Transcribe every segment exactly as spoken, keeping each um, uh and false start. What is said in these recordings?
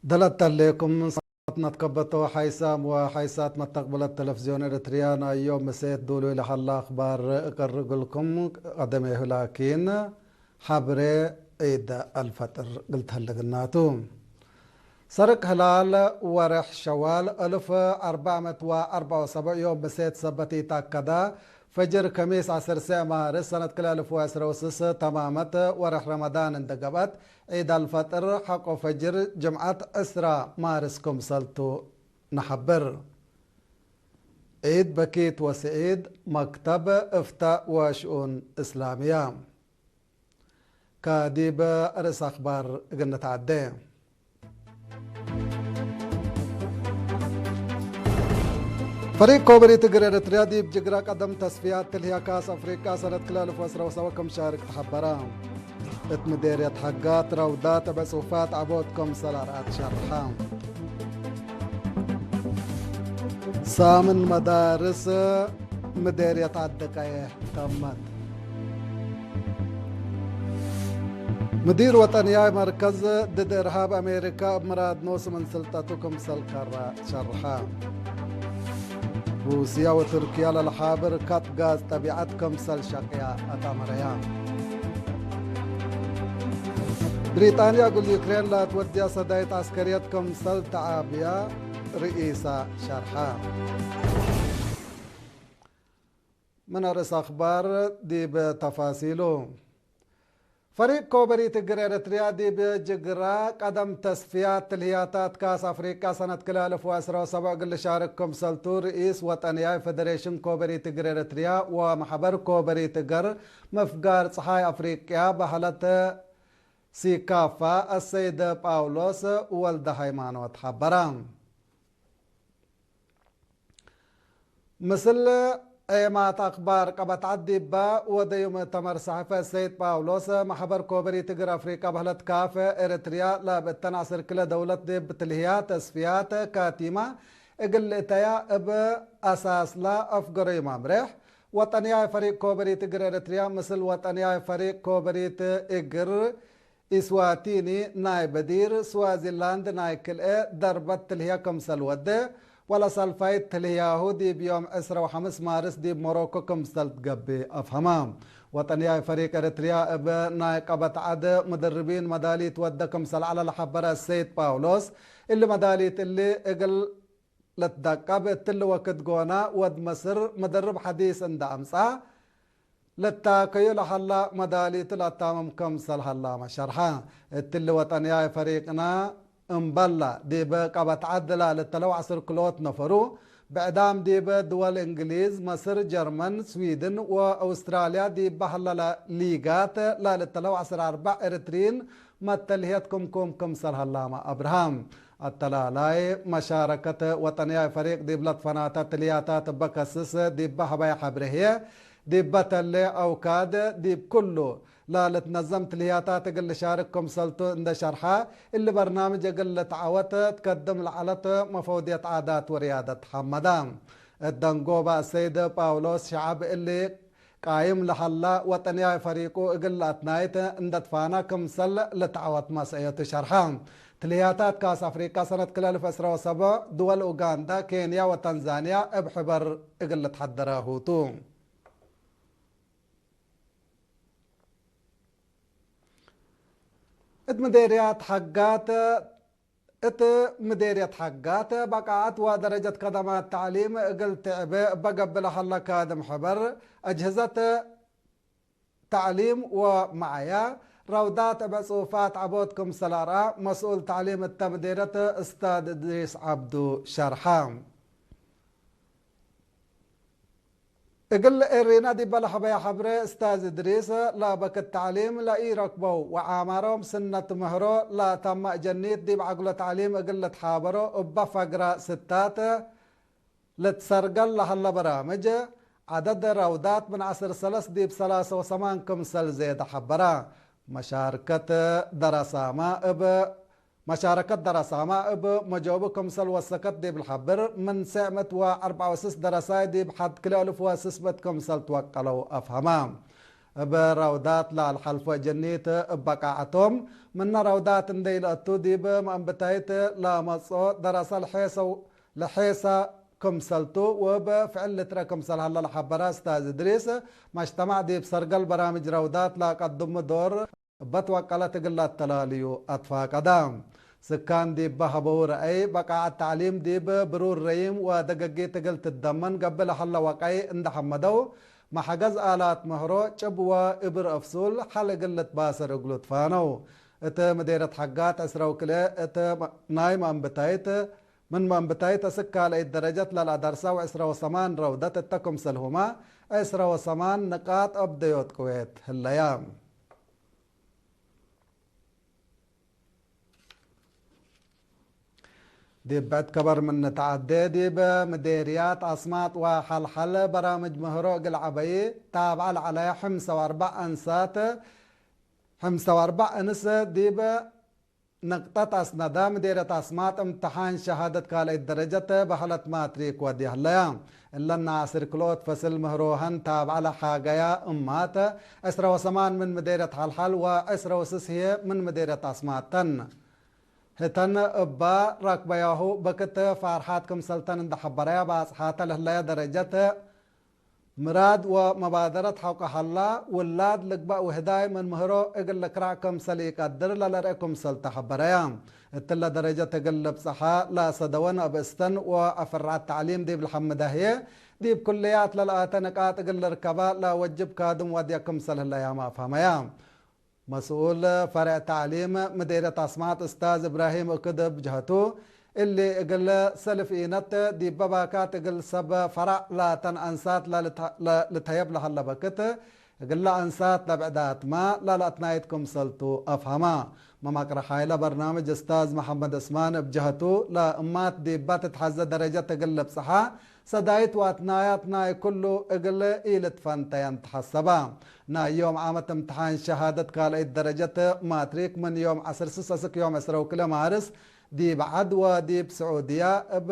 ደለት ዐሌኩም ሰላምትነ ትከበቶ ሓይሳም ወሓይሳት መተቅብለት ተለፍዝዮን ኤረትርያ፣ ናይ ዮም ምሴት ዱሉይ ለሀላ አክባር እቀርብ እግልኩም። ቀደሜሁ ላኪን፣ ሐብሬ ዒድ አልፈጥር እግል ተህልግናቱ። ሰርቅ ህላል ወርሕ ሸዋል፣ እልፍ አርበዕ ምእት ወአርበዕ ወሰብዕ ዮም ምሴት ሰበት ኢተአከደ፣ ፈጅር ከሚስ ዐስር ሰዕ ማርስ ሰነት ክልኤ አልፍ ወዕስር ወስስ ተማመት፣ ወርሕ ረመዳን እንደ ገብአት፣ ዒድ አልፈጥር ሐቆ ፈጅር ጅምዐት ዕስራ ማርስ ክምሰልቱ ነሐብር። ዒድ በኪት ወስዒድ፣ መክተብ እፍታእ ወሽኡን እስላምያ። ከዲብ ርእስ አክባር እግል ንትዐዴ። ፈሪቅ ኮበሪት እግር ኤረትርያ ዲብ ጅግረ ቀደም ተስፍያት ትልህያ ካስ አፍሪቃ ሰነት ክልኤ አልፍ ወዕስር ወሰብዕ ክም ሻርክ ተሐበረ። እት ምዴርየት ሐጋት ረውዳት ዕበ ጽሑፋት ዐቦት ክምሰል አርአት ሸርሐ። ሳምን መዳርስ ምዴርየት ዐዲ ቀይሕ ተመት። ምዲር ወጠንያይ መርከዝ ድድ እርሃብ አሜሪካ እብ ምራድ ኖስ ምን ስልጠቱ ክምሰል ከረ ሸርሐ። ሩስያ ወቱርክያ ለልሓብር ካጥ ጋዝ ጠቢዐት ክምሰል ሸቅያ አትአመረያ። ብሪጣንያ እግል ዩክሬን ለአትወድያ ሰዳይት ዐስከርየት ክምሰል ተዓብያ ርኢሳ ሸርሐ። ምን አርእስ አክባር ዲብ ተፋሲሉ። ፈሪቅ ኮበሪት እግር ኤረትርያ ዲብ ጅግረ ቀደም ተስፍያት ትልህያታት ካስ አፍሪቃ ሰነት ክልኤ አልፍ ወዕስር ወሰብዕ እግል ልሻርክ ክምሰልቱ ርኢስ ወጠንያይ ፌደሬሽን ኮበሪት እግር ኤረትርያ ወመሕበር ኮበሪት እግር ምፍጋር ጸሓይ አፍሪቅያ በህለት ሲካፋ አሰይድ ጳውሎስ ወልደ ሃይማኖት ሐበረ። ምስል ዔማት አክባር ቀበት ዐድ ዲበ ወደዩ ምእተመር ሰሐፈ ሰይድ ጳውሎስ፣ መሕበር ኮበሪት እግር አፍሪቀ በህለት ካፍ ኤረትርያ ለእብ እተን ዐስር ክለ ደውለት ዲብ ትልህያት ተስፍያት ካቲመ እግል ልእተያ እብ አሳስላ አፍገረዩ መምሬሕ፣ ወጠንያይ ፈሪቅ ኮበሪት እግር ኤረትርያ ምስል ወጠንያይ ፈሪቅ ኮበሪት እግር ኢስዋቲኒ ናይ በዲር፣ ስዋዚላንድ ናይ ክልኤ ደርበት ትልህየ ክምሰል ወዴ፣ ወለሳልፋይት ትልህያሁ ዲብ ዮም ዕስራ ወሐምስ ማርስ ዲብ ሞሮኮ ክምሰል ትገብእ አፍሀመ። ወጠንያይ ፈሪቅ ኤረትርያ እብ ናይ ቀበት ዐድ ሙደርቢን መዳሊት ወደ ክምሰል ዐለ ለሐበረ ሰይድ ጳውሎስ፣ እሊ መዳሊት እሊ እግል ለትዳቀብ እትሊ ወክድ ጎና ወድ መስር መደርብ ሐዲስ እንደ አምጽአ፣ ለታከዩ ለሀላ መዳሊቱ ለአታምም ክምሰል ሀላመ ሸርሐ። እትሊ ወጠንያይ ፈሪቅና እምበላ ዲብ ቀበት ዐድ ለልተለው ዐስር ክልኦት ነፈሩ፣ ብዕዳም ዲብ ድወል እንግሊዝ፣ መስር፣ ጀርመን፣ ስዊድን ወአውስትራልያ ዲብ በህለለ ሊጋት ለልተለው ዐስር አርበዕ ኤረትርይን መተልህየት ክምኩም ክምሰል ሀላመ አብርሃም። አተላላይ መሻረከት ወጠንያይ ፈሪቅ ዲብ ለትፈናተ ትልያታት እበ ከስስ ዲበ ሀበየ ሐብሬ ህዬ፣ ዲበ ተሌ አውካድ ዲብ ኩሉ ላልትነዘም ትልያታት እግል ልሻርክ ክምሰልቱ እንደ ሸርሐ፣ እሊ በርናምጅ እግል ልትዐወት ትከድም ለዐለት መፈውድየት ዓዳት ወርያደት ሐመዳ። እት ደንጎበ አሰይድ ጳውሎስ ሸዐብ እሊ ቃይም ለሀላ ወጠንያይ ፈሪቁ እግል ለአትናይት እንደ ትፋና ክምሰል ልትዐወት መስአየቱ ሸርሐ። ትልህያታት ካስ አፍሪቃ ሰነት ክልኤ አልፍ ዕስራ ወሰብዕ ድወል ኡጋንዳ፣ ኬንያ ወታንዛንያ እብ ሕበር እግል ልትሐደረ ሁቱ። እት ምዴርያት ሐጋት እት ምዴርየት ሐጋት፣ በቃዐት ወደረጀት ከደማት ተዕሊም እግል ትዕቤ እበ ገብእ ለሀለ ካድም ሕበር፣ አጅህዘት ተዕሊም ወመዓያ፣ ረውዳት እበ ጽሑፋት ዐቦት ክምሰል አርአ መስኡል ተዕሊም እተ ምዴርየት እስታዝ እድሪስ ዐብዱ ሸርሐ። እግል ኤሪና ዲበ ለሐበየ ሐብሬ፣ እስታዝ እድሪስ ለበክት ተዕሊም ለኢረክበው ወዓማሮም ስነት ምህሮ ለተመ እጀኒት ዲብ ዐግሎ ተዕሊም እግል ልትሓበሮ እበ ፈግረ ስታት ልትሰርገል ለሀለ በራምጅ፣ ዐደድ ረውዳት ምን ዐስር ሰለስ ዲብ ሰላሰ ወሰማን ክምሰል ዜደ ሐበረ። መሻርከት ደረሳመ እብ መሻረከት ደረሳመ እብ መጆቡ ክምሰል ወሰከት ዲብ ለሐብር፣ ምን ሰዕ ምእት ወአርበዕ ወስስ ደረሳይ ዲብ ሐድ ክልኤ አልፍ ወስስ ምእት ክምሰል ትወቀለው አፍሀመ። እብ ረውዳት ለአልሐልፎ እጅኒት እብ በቃዐቶም፣ ምነ ረውዳት እንዴ ኢለአቱ ዲብ መአንብታይት ለመጽኦ ደረሰ ለሔሰው-፣ ለሔሰ ክምሰልቱ ወእብ ፍዕል ልትረ ክምሰል ሀለ ለሐበረ እስታዝ እድሪስ፣ መጅተማዕ ዲብ ሰርገል በራምጅ ረውዳት ለቀድሙ ዶር እበ ትወቀለት እግል ለአተላልዩ አትፋቀደ። ስካን ዲብ ሀበው ረአይ፣ በቃዐት ተዕሊም ዲብ ብሩር ረይም ወደገጊት እግል ትደመን ገብእ ለሀለ ወቀይ እንደ ሐመደው፣ መሐገዝ አላት ምህሮ ጭብ ወእብር አፍሱል ሐል እግል ልትባሰር እግሉ ትፋነው። እት ምዴረት ሐጋት ዕስረ ወክልኤ እት ናይ መአንብታይት ምን መአንብታይት እስክ ካልአይት ደረጀት ለልአደርሰው ዕስረ ወሰማን ረውደት እተ ክምሰልሁመ ዕስረ ወሰማን ንቃጥ አብደዮት ቅዌት ህለያ። ዲብ ብዕድ ከበር ምን ንትዐዴ፣ ዲብ ምዴርያት አስማጥ ወሐልሐል በራምጅ ምህሮ እግል ዐበይ ታብዐ ለዐለ ሕምሰ ወአርበዕ አንሳት፣ ሕምሰ ወአርበዕ እንስ ዲብ ንቅጠት አስነዳ። ምዴርየት አስማጥ እምትሓን ሸሃደት ካልአይት ደረጀት በሀለት ማትሪክ ወድየ ህለያ። እለነ ዐስር ክልኦት ፈስል ምህሮሀን ታብዐ ለሓገያ እማት፣ ዕስረ ወሰማን ምን ምዴርየት ሐልሐል ወዕስረ ወስስ ህዬ ምን ምዴርየት አስማጥ ተን። ህተን እባ ረክበያሁ በክት ፋርሓት ክምሰልተን እንደ ሐበረያ፣ ባጽሓተ ለህለየ ደረጀት ምራድ ወመባደረት ሐቆ ሀላ፣ ውላድ ልግበእ ወህዳይ ምን ምህሮ እግል ልክራዕ ክምሰል ኢቀድር ለለርኤ ክምሰል ተሐበረያ። እትለ ደረጀት እግል ልብጽሐ ለሰደወን እብ እስተን ወአፍራዐት ተዕሊም ዲብ ለሐምደ ህዬ፣ ዲብ ኩልያት ለለአተ ንቃጥ እግል ልርከባ ለወጅብ ካድም ወድየ ክምሰል ህለያም አፍሀመያ። መስኡል ፈሬዕ ተዕሊም ምዴርየት አስማጥ እስታዝ እብራሂም እክድ እብ ጀሀቱ፣ እሊ እግል ሰልፍ ኢነት ዲበ ባካት እግል ሰብ ፈራዕ ላተን አንሳት ለልተ-፣ ለ-፣ ልትሀየብ ለሀለ በክት፣ እግለ አንሳት ለብዕዳትመ ለለአትናይት ክምሰልቱ አፍሀማ። መማቅር ሓይለ በርናምጅ እስታዝ መሐመድ እስማን እብ ጀሀቱ፣ ለእማት ዲበ ትትሐዘ ደረጀት እግል ልብጽሐ፣ ሰዳይት ወአትናያት ናይ ኩሉ እግል ኢልትፈንተየን ተሐሰበ። ናይ ዮም ዓመት እምትሓን ሸሃደት ካልአይት ደረጀት ማትሪክ ምን ዮም ዐስር ስስ እስክ ዮም ዕስረ ወክልኤ ማርስ ዲብ ዐድ ወዲብ ስዑድየ እብ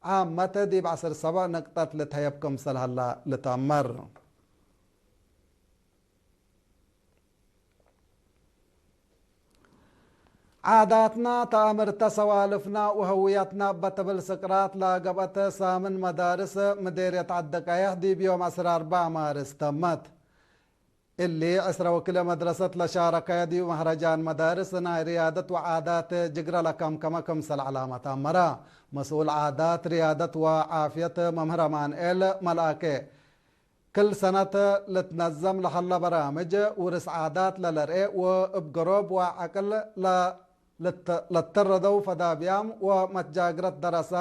ዓመት ዲብ ዐስር ሰብዕ ንቅጠት ልትሀየብ ክምሰል ሀላ ልትአመር። ዓዳትና፣ ተአምርተ፣ ሰዋልፍና ወህውየትና እበ ትብል ስቅራት ለገብአት ሳምን መዳርስ ምዴርየት ዐዲ ቀየሕ ዲብ ዮም ዐስር አርበዕ ማርስ ተመት። እሊ ዕስረ ወክልኤ መድረሰት ለሻረከየ ዲብ መህረጃን መዳርስ ናይ ርያደት ወዓዳት ጅግረ ለከምከመ ክምሰል ዐላመት አመረ። መስኡል ዓዳት፣ ርያደት ወዓፍየት መምህር አማንኤል መልአኬ፣ ክል ሰነት ልትነዘም ለሀለ በራምጅ ውርስ ዓዳት ለለርኤ ወእብ ገሮብ ወዐቅል ለ-፣ ለተ-፣ ለተረደው ፈዳብያም ወመትጃግረት ደረሰ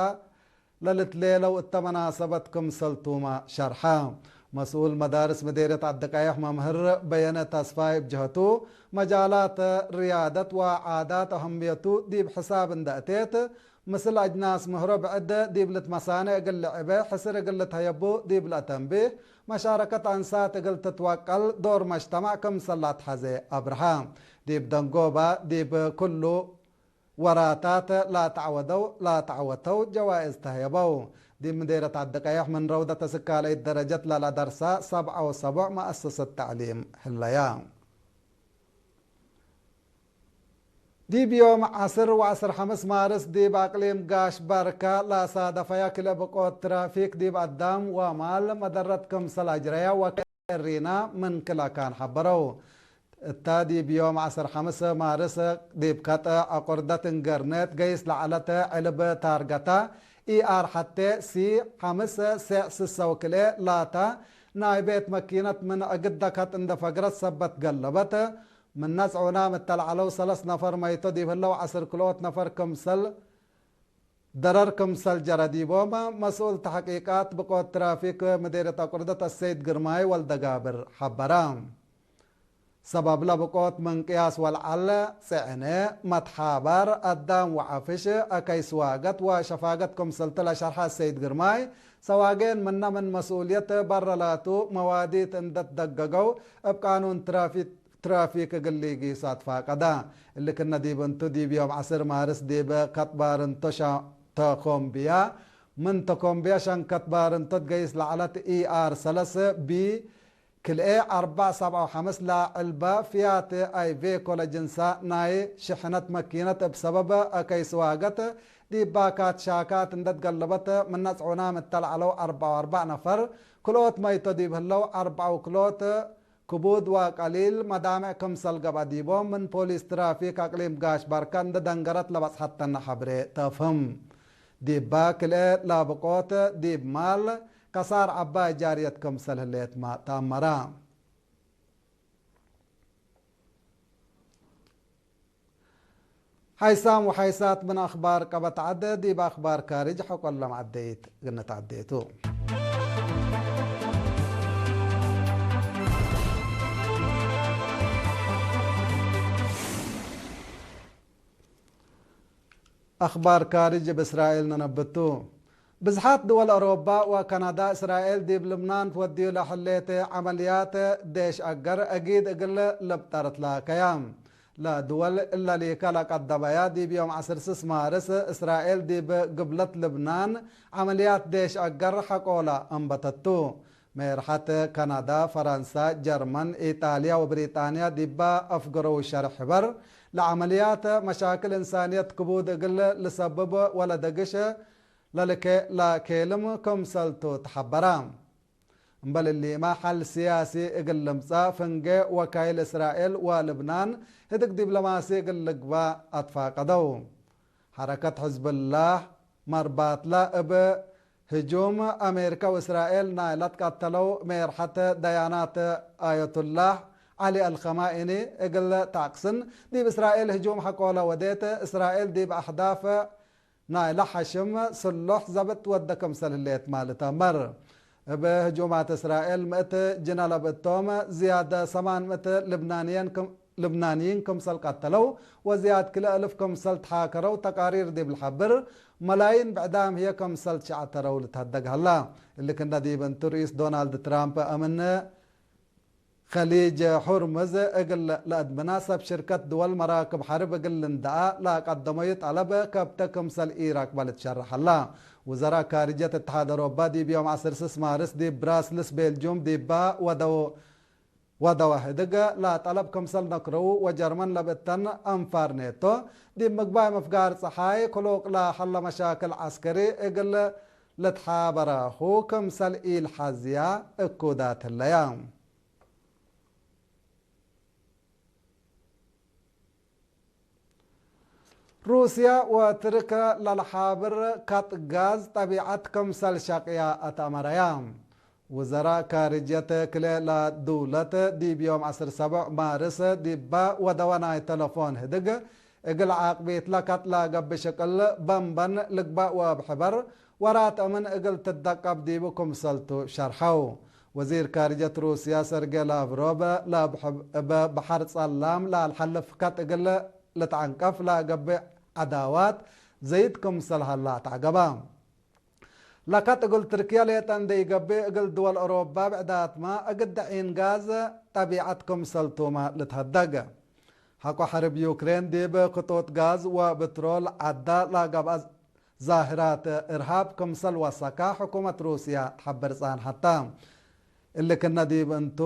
ለልትሌለው እተ መናሰበት ክምሰልቱመ ሸርሐ። መስኡል መዳርስ ምዴርየት ዐዲ ቀየሕ መምህር በየነ ተስፋይ እብ ጀህቱ፣ መጃላት ርያደት ወዓዳት አህምየቱ ዲብ ሕሳብ እንደ እቴት፣ ምስል አጅናስ ምህሮ ብዕድ ዲብ ልትመሳኔ እግል ልዕቤ ሕስር እግል ልትሀየቡ ዲብ ለአተንቢህ፣ መሻረከት አንሳት እግል ትትወቀል ዶር መጅተማዕ ክምሰል ለአትሐዜ አብርሃ። ዲብ ደንጎባ ዲብ ክሉ ወራታት ላተዐወደው፣ ላተዐወተው ጀዋእዝ ተህየበው። ዲብ ምዴርየት ዐዲ ቀየሕ ምን ረውደት እስካለይት ደረጀት ለለደርሳ ሰብዐ ወሰቡዕ መአሰሰት ተዕሊም ህለያ። ዲብ ዮም ዐስር ወዐስር ሐምስ ማርስ ዲብ አቅሊም ጋሽ በርከ ለሳደፈየ ክልኤ ብቆት ትራፊክ ዲብ አዳም ወማል መደረት ክምሰል አጅረየ ወከሪና ምን ክል አካን ሐበረው። እታ ዲብ ዮም ዐስር ሐምስ ማርስ ዲብ ከጥ አቁርደት እንገርኔት ገይስ ለዐለት ዕልብ ታርገታ ኢአር ሐቴ ሲ ሐምስ ሴዕ ስሰ ወክልኤ ላታ ናይ ቤት መኪነት ምን እግደ ከጥ እንደ ፈግረት ሰበት ገለበት። ምነ ጽዑናም እተ ለዐለው ሰለስ ነፈር መይቶ ዲብ ህለው ዐስር ክልኦት ነፈር ክምሰል ደረር ክምሰል ጀረ ዲቦም መስኡል ተሕቂቃት ብቆት ትራፊክ ምዴርየት አቁርደት አሰይድ ግርማይ ወልደጋብር ሐበረ። ሰበብለ ብቆት ምን ቅያስ ወለዐል ጽዕነ፣ መትሓባር፣ አዳም ወዐፍሽ፣ አከይ ስዋገት ወሸፋገት ክምሰልቱ ለሸርሐ አሰይድ ግርማይ፣ ሰዋጌን ምነ ምን መስኡልየት በረ ላቱ መዋዲት እንደ ትደገገው እብ ቃኑን ትራፊክ ትራፊክ እግል ሊጊስ አትፋቀደ። እሊ ክነ ዲብ እንቱ፣ ዲብ ዮም ዐስር ማርስ ዲብ ከጥ ባርንቶ ሸ-፣ ተኮምብያ፣ ምን ተኮምብያ ሸንከት ባርንቶ ትገይስ ለዐለት ኢአር ሰለስ ቢ ክልኤ አርበዕ ሰብዓ ወሐምስ ለዐልበ ፍያት አይቬኮ ለጅንሳ ናይ ሽሕነት መኪነት እብ ሰበብ አከይ ስዋገት ዲባ ካትሻካት እንደ ትገለበት፣ ምነ ጽዑናም እተ ለዐለው አርበዕ ወአርበዕ ነፈር ክልኦት መይቶ ዲብ ህለው፣ አርበዕ ክልኦት ክቡድ ወቀሊል መዳምዕ ክምሰል ገብአ ዲቦም ምን ፖሊስ ትራፊክ አቅሊም ጋሽ ባርካ እንደ ደንገረት ለበጽሐተነ ሐብሬ ተፍህም። ዲባ ክልኤ ላብቆት ዲብ ማል ከሳር ዐባይ ጃርየት ክምሰል ህሌትመ ተአመረ። ሓይሳም ወሓይሳት ምን አኽባር ቀበት ዐደ ዲብ አኽባር ካርጅ ሐቆ ለመዐደይት ግንት ዐዴቱ። አኽባር ካርጅ እብ እስራኤል ነነብቱ። ብዝሓት ድወል አውሮፓ ወካናዳ፣ እስራኤል ዲብ ልብናን ትወድዩ ለህሌት ዐመልያት ዴሽ አገር አጊድ እግል ልብጠር ትላከያ። ለድወል እለ ሊከ ለቀደመያ፣ ዲብ ዮም ዐስር ስስ ማርስ፣ እስራኤል ዲብ ግብለት ልብናን ዐመልያት ዴሽ አገር ሐቆለ አንበተቱ። ሜርሐት ካናዳ፣ ፈረንሳ፣ ጀርመን፣ ኢጣልያ ወብሪጣንያ ዲባ አፍገረው ሸርሕ ሕበር፣ ለዐመልያት መሻክል እንሳንየት ክቡድ እግል ልሰብብ ወለደግሽ ለልኬ ለኬልም ክምሰልቱ ተሐበረ። እምበል እሊመ፣ ሐል ስያሲ እግል ልምጸእ ፍንጌ ወካይል እስራኤል ወልብናን ህድግ ዲብሎማሲ እግል ልግባእ አትፋቀደው። ሐረከት ሕዝብላህ መርባትላ እብ ህጁም አሜሪካ ወእስራኤል ናይ ለትቀተለው ሜርሐት ደያናት አያቱላህ ዐሊ አልከማኢኒ እግል ተአቅስን፣ ዲብ እስራኤል ህጁም ሐቆለ ወዴት፣ እስራኤል ዲብ አህዳፍ ናይለ ሐሽም ስሎሕ ዘብጥ ወደ ክምሰል ህሌት ማል ተአመር። እብ ህጁማት እስራኤል ምእት ጅነ ለብእቶም፣ ዝያድ ሰማን ምእት ልብናንየን ክም-፣ ልብናንይን ክምሰል ቀተለው ወዝያድ ክልኤ እልፍ ክምሰል ተሓከረው ተቃሪር ዲብ ለሐብር፣ መላይን ብዕዳም ህዬ ክምሰል ትሸዐተረው ልትሀደግ ሀላ። እሊ ክነ ዲብ እንቱ፣ ርኢስ ዶናልድ ትራምፕ አምን ከሊጅ ሑርምዝ እግል ለአድምና ሰብ ሽርከት ድወል መራክብ ሐርብ እግል ልንደአ ለቀደመዩ ጠለብ ከብተ ክምሰል ኢራክበ ልትሸረሕ ሀላ። ውዘራእ ካርጅየት እትሓድ አውሮፓ ዲብ ዮም ዐስር ስስ ማርስ ዲብ ብራስልስ ቤልጁም ዲባ ወደው ወደወ ህድግ ለጠለብ ክምሰል ነክረው ወጀርመን ለብእተን አንፋር ኔቶ ዲብ ምግባይ ምፍጋር ጸሓይ ክሉቅ ለሀለ መሻክል ዐስከሪ እግል ልትሓበራሁ ክምሰል ኢልሐዝያ እኩዳት ህለያ። ሩስያ ወትርክ ለልሓብር ከጥ ጋዝ ጠቢዐት ክምሰል ሸቅያ አትአመረያ። ውዘራእ ካርጅየት ክልኤ ለድውለት ዲብ ዮም ዐስር ሰብዕ ማርስ ዲባ ወደወ ናይ ተለፎን ህድግ እግል ዓቅቢት ለከጥ ለገብእ ሽቅል በንበን ልግባእ ወእብ ሕበር ወራት አምን እግል ትደቀብ ዲቡ ክምሰልቱ ሸርሐው። ወዚር ካርጀት ሩስያ ሰርጌ ላቭሮቭ ለእብ ሕብ-፣ እብ በሐር ጸላም ለአልሐልፍ ከጥ እግል ልትዐንቀፍ ለገብእ ዐዳዋት ዘይድ ክምሰል ሀላ አትዐገበ። ለከጥ እግል ትርክየ ሌጠ እንዴ ኢገብእ፣ እግል ድወል አውሮፓ ብዕዳትመ እግድ ዒን ጋዝ ጠቢዐት ክምሰልቱመ ልትሀደግ። ሐቆ ሐርብ ዩክሬን ዲብ ክጡጥ ጋዝ ወብትሮል ዐዳ ለገብአ ዛህራት እርሃብ ክምሰል ወሰካ ሕኩመት ሩስያ ተሐብር ጻንሐተ። እሊ ክነ ዲብ እንቱ፣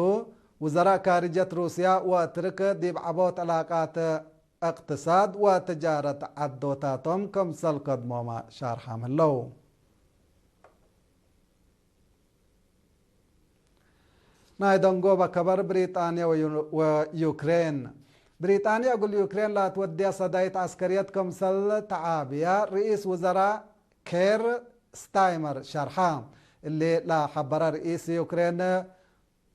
ውዘራእ ካርጀት ሩስያ ወትርክ ዲብ ዐቦት ዕላቃት እቅትሳድ ወትጃረት ዐዶታቶም ክምሰል ከድሞመ ሻርሓም ህለው። ናይ ደንጎበ ከበር ብሪጣንያ ወዩ-፣ ወዩክሬን። ብሪጣንያ እግል ዩክሬን ለአትወድያ ሰዳይት ዐስከርየት ክምሰል ተዓብያ ርኢስ ውዘራእ ኬር ስታይመር ሸርሐ። እሊ ለሐበረ ርኢስ ዩክሬን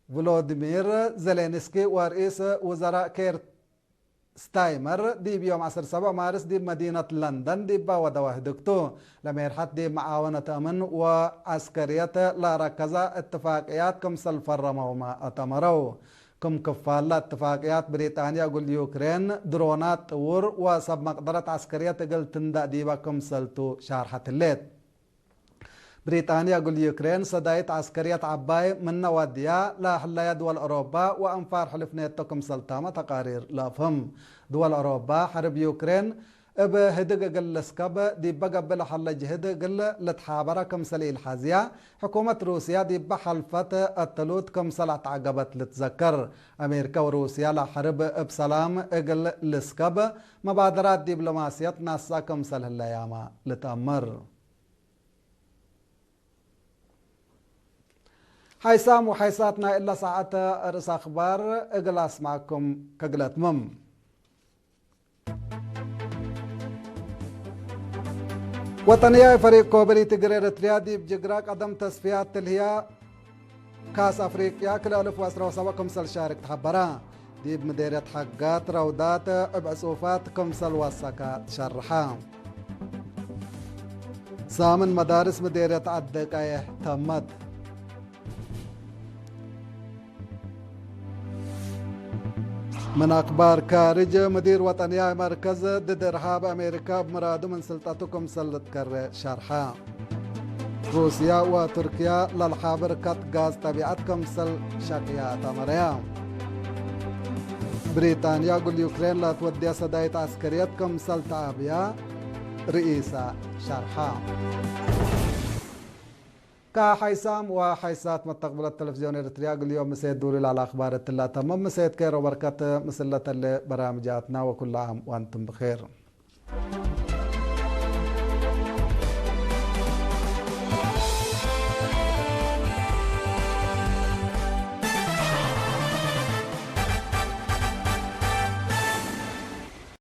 ቮሎዲሚር ዜሌንስኪ ወርኢስ ውዘራእ ኬር ስታይመር ዲብ ዮም ዐስር ሰብዕ ማርስ ዲብ መዲነት ለንደን ዲባ ወደወ ህድግቱ። ለሜርሐት ዲብ መዓወነት አምን ወዐስከርየት ለረከዘ እትፋቅያት ክምሰል ፈረመውመ አተመረው። ክም ክፋል ለእትፋቅያት ብሪጣንያ እግል ዩክሬን ድሮናት ጥውር ወሰብ መቅደረት ዐስከርየት እግል ትንደእ ዲበ ክምሰልቱ ሻርሐት ህሌት። ብሪጣንያ እግል ዩክሬን ሰዳይት ዐስከርየት ዐባይ ምነ ወድያ ለህለየ ድወል አውሮፓ ወአንፋር ሕልፍ ኔቶ ክምሰልታመ ተቃሪር ለአፍህም። ድወል አውሮፓ ሐርብ ዩክሬን እብ ህድግ እግል ልስከብ ዲበ ገብእ ለሀለ ጅህድ እግል ልትሓበረ ክምሰል ኢልሐዝያ፣ ሕኩመት ሩስያ ዲበ ሐልፈት እትሉት ክምሰል አትዐገበት ልትዘከር። አሜሪከ ወሩስያ ለሐርብ እብ ሰላም እግል ልስከብ መባደራት ዲብሎማስየት ናስአ ክምሰል ህለያመ ልትአመር። ሓይሳም ወሓይሳት ናይ እለ ሳዐት ርእስ አክባር እግል አስማዕኩም ከግል አትምም። ወጠንያይ ፈሪቅ ኮበሊት እግል ኤረትርያ ዲብ ጅግረ ቀደም ተስፍያት ትልህያ ካስ አፍሪቅያ ክልኤ አልፍ ወዐስራ ወሰብዕ ክምሰል ሻርክ ተሐበረ። ዲብ ምዴርየት ሐጋት ረውዳት እብ ዕጹፋት ክምሰል ወሰከ ትሸርሐ። ሳምን መዳርስ ምዴርየት ዐዲ ቀይሕ ተመት። ምን አክባር ካርጅ፣ ምዲር ወጠንያይ መርከዝ ድድ እርሃብ አሜሪካ እብ ምራዱ ምን ስልጠቱ ክምሰል ልትከሬ ሸርሐ። ሩስያ ወቱርክያ ለልሓብር ከጥ ጋዝ ጠቢዐት ክምሰል ሸቅያ ተአመረያ። ብሪጣንያ እግል ዩክሬን ለትወድየ ሰዳይት ዐስከርየት ክምሰል ተአብያ ርኢሳ ሸርሐ። ከሓይሳም ወሓይሳት መተቅብለት ተለፍዝዮን ኤረትርያ፣ እግል ዮም ምሴት ዱሪ ለዐለ አክባር እትላ ተመም። ምሴት ኬር ወበርከት ምስል ለተሌ በራምጃትና፣ ወኩሉ ዓም ወአንቱም ብኼር።